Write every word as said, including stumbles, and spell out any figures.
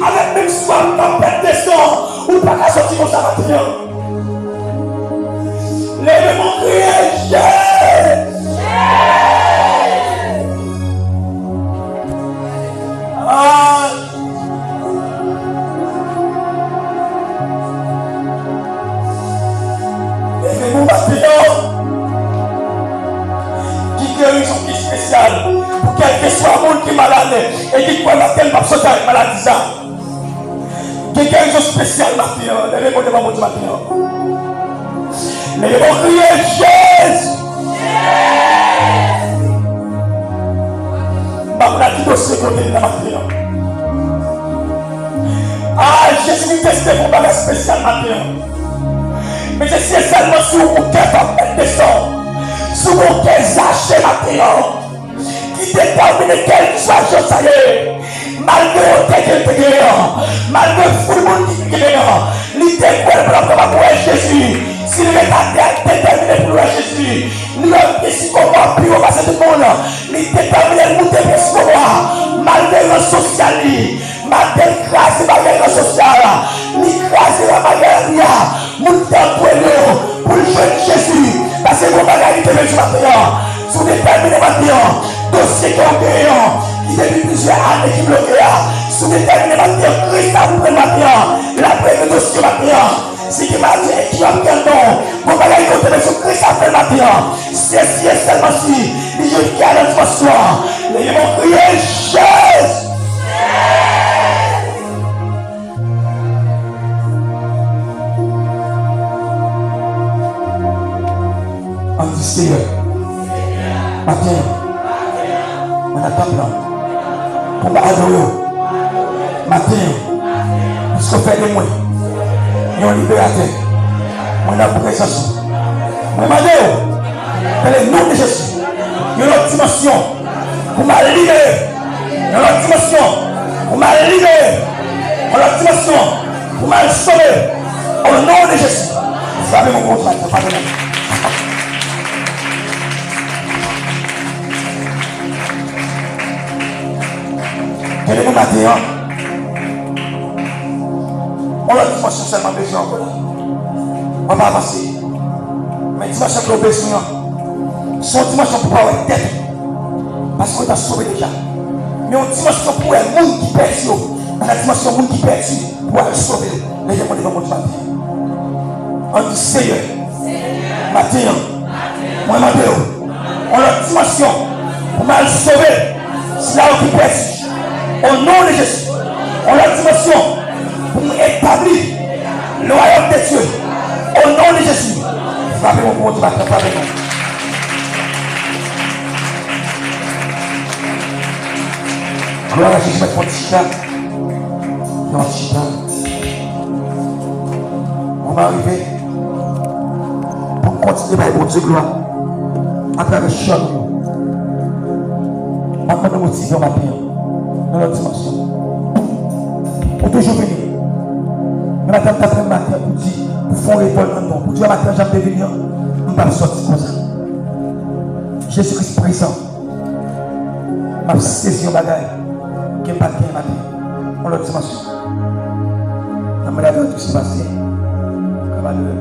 Avèk menm swaf, tanpèt desann, ou pa ka sòti konsa maten an. Leve men w, kriye, Jezi! Ah! Leve men w maten an. Gen gerizon ki espesyal pou kèlkeswa moun ki malad e ki kwè maten an l p ap soti avèk maladi sa. Gen gerizon espesyal maten an. Leve men w devan Bondye maten an. Leve men w, kriye, Jezi! M pa konn ak ki dosye kote li nan maten an. Ah, Jezi, li teste pou bagay espesyal maten an. Men se sèlman si w gon kè tanpèt desann, si w gon kè Zache maten an, ki detèmine kèlkeswa jan sa ye, malgre wotè ke l te genyen an, malgre foul moun ki te genyen an, li te kwè l pa t ap kapab wè Jezi. Si l ret atè, l detèmine pou l wè Jezi. Li wè pye sikowò a pi wo pase tout moun. Li detèmine l moute pye sikowò a, malgre rang sosyal li. Maten, li kraze baryè rang sosyal la. Li kraze baryè lari a. Moun ki te antoure l yo pou l jwenn Jezi. Paske gon bagay li te vle di maten an. Si w detèmine maten an, dosye ke w genyen an, ki depi plizyè ane ki bloke a, si w detèmine maten an, Kris ap pran maten an, l ap regle dosye maten an. Si gen maladi enkirab ki anndan w, gon bagay ke w te vle di, Kris ap fè l maten an. Se si e sèlman si li jwenn kè a nan dimansyon an. Leve men w, kriye, Jezi! Ann di, Seyè, maten an, mwen nan tanp lan pou m adore w. Maten an, piske w fè de mwen yon liberatè, mwen nan prezans ou. Mwen mande w, nan le non de Jezi, yon lòt dimansyon pou m al libere. Yon lòt dimansyon pou m al libere. Yon lòt dimansyon pou m al sove. O non de Jezi. Frape mwen pou kontra, frape mwen. Tande mwen maten an. Yon lòt dimansyon sèlman bezwen ankò la. W ap avanse. Men dimansyon ke w bezwen an, se yon dimansyon pou w pa wè tèt ou. Paske w ta sove deja. Men yon dimansyon pou w wè moun ki pèdi yo. Nan dimansyon moun ki pèdi, pou w al sove yo. Leve men w devan Bondye maten an. Ann di, Seyè, maten an, mwen mande w yon lòt dimansyon pou m al sove sila yo ki pèdi. O non de Jezi, yon lòt dimansyon pou m etabli le wayòm de Dye. O non de Jezi, frape mwen pou Bondye maten an, frape mwen. Glwa a Jezi, mèt fò ti chita. Fè yon ti tan. Moman rive pou n kontinye bay Bondye glwa atravè chan nou yo. M ap mande w motive w maten an nan lòt dimansyon. Ou toujou vini. Men maten an, m t ap tann maten an pou di, pou fè yon revòl nan non, pou di, maten an, jan m te vini an, m p ap sòti konsa. Jezi Kris prezan. M ap sezi yon bagay ke m pa t genyen maten. Yon lòt dimansyon. Nan mwen la tou se pase. Kavalye.